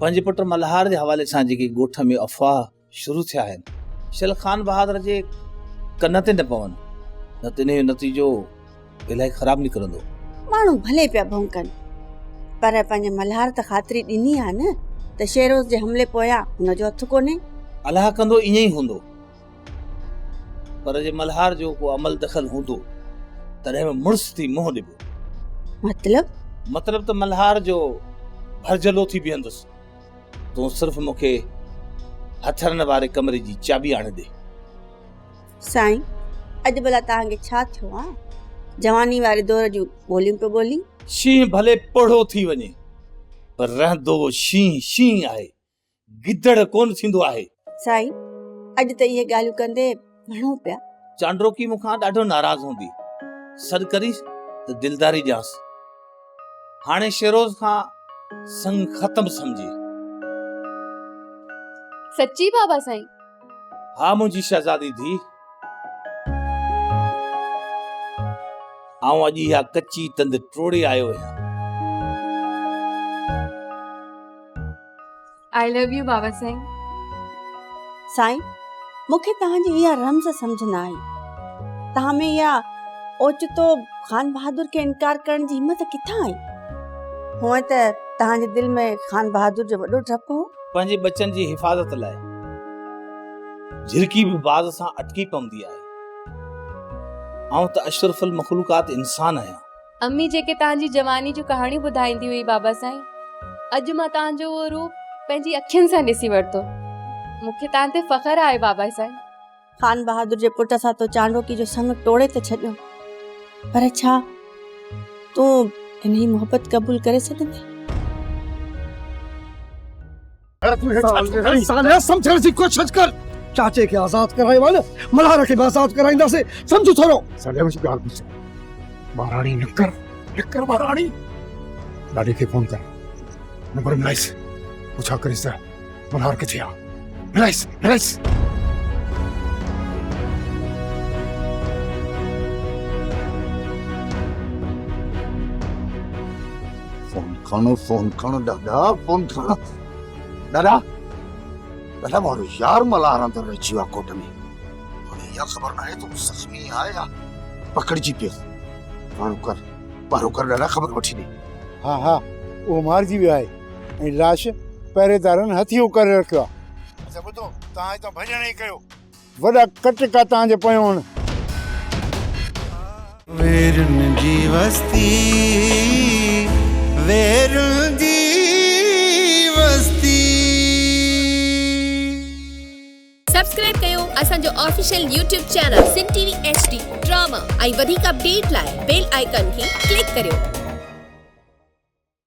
پنهنجي پٽ ملهار جي حوالي سان جيڪي ڳوٺ ۾ افواهه شروع ٿيا آهن، شل خان بهادر جي ڪن تي نه پون، نه ته انهيء جو نتيجو الاهي خراب نڪرندو. ماڻهو ڀلي پيا ڀونڪن، پر پنهنجي ملهار ته خاطري ڏني آهي نه ته شيروز جي حملي پويان هن جو هٿ ڪونهي. الله ڪندو ائين ئي هوندو. پر جي ملهار جو ڪو عمل دخل هوندو تڏهن به مڙس ٿي منهن ڏبو. مطلب؟ مطلب ته ملهار جو ڀرجهلو ٿي بيهندس. تون صرف مون کي هٿرن واري ڪمري جي چاٻي آڻي ڏي. سائين، اڄ ڀلا توهان کي ڇا ٿيو آ؟ جواني واري دور جون ٻوليون پيو ٻولين. شينهن ڀلي پوڙهو ٿي وڃي پر رهندو شينهن شينهن آهي. گدڙ ڪونه ٿيندو آهي. سائين اڄ ته اهي ڳالهيون ڪندي وڻو پيا. چانڊروڪي مون کان ڏاڍو ناراض هوندي. سڏ ڪريس ته دلداري ڏيانس. هاڻي شيروز کان سڱ ختم سمجهي. سچي بابا سائين؟ ها منهنجي شهزادي ڌيء. آئون اڄ اها ڪچي تند ٽوڙي آيو آهيان. I love you بابا سائين. سائين مون کي توهان جي اها رمز سمجهه نه آئي. توهان ۾ اها اوچتو خان بهادر کي انڪار ڪرڻ جي همت ڪٿان آئي؟ هونئن ته توهان جي دل ۾ خان بهادر جو وڏو ڊپ هو. پنهنجي ٻچن جي حفاظت لاء جهرڪي به باز سان اٽڪي پوندي آهي. آئون ته اشرف المخلوقات انسان آهيان. امي جيڪي توهان جي جواني جون ڪهاڻيون ٻڌائيندي هئي بابا سائين اڄ مان توهان جو اهو روپ پنهنجي اکين سان ڏسي ورتو مون کي توهان تي فخر آهي بابا سائين. خان بهادر جي پٽ سان تو چانڊوڪي جو سڱ ٽوڙي ته ڇڏيو پر ڇا تون انهي محبت قبول ڪري سگهندين؟ صالح سمجهڻ جي ڪوشش ڪر چاچي کي آزاد ڪرايو آهي نه ملهار کي به آزاد ڪرائينداسين سمجهه ٿورو. صالح منهنجي ڳالهه ٻڌ مهاراڻي نڪر نڪر مهاراڻي ڏاڏي کي فون ڪر نمبر ملائيس پڇا ڪريس ته ملهار ڪٿي آ ملائيس ملائيس. فون کڻ فون کڻ ڏاڏا فون کڻ ڏاڏا ڏاڏا مارو يار ملهار اندر رهجي ويو آ ڪوٽ ۾ هاڻي اها خبر ناهي ته هو زخمي آهي يا پڪڙجي پيو مارو ڪر مارو ڪر ڏاڏا خبر وٺي ڏي. ها ها اهو مارجي ويو آهي ۽ لاش پهريدارن هٿيو ڪري رکيو آهي. اڇا ٻڌو توهان هتان ڀڄڻ ئي ڪيو. وڏا ڪٽڪا تان جي پيون. ويرن جي وستي ويرن جي وستي. سبسڪرائب ڪيو اسان جو official YouTube channel Sindh T V H D drama ۽ وڌيڪ اپڊيٽ لاء بيل آئيڪان کي ڪلڪ ڪريو.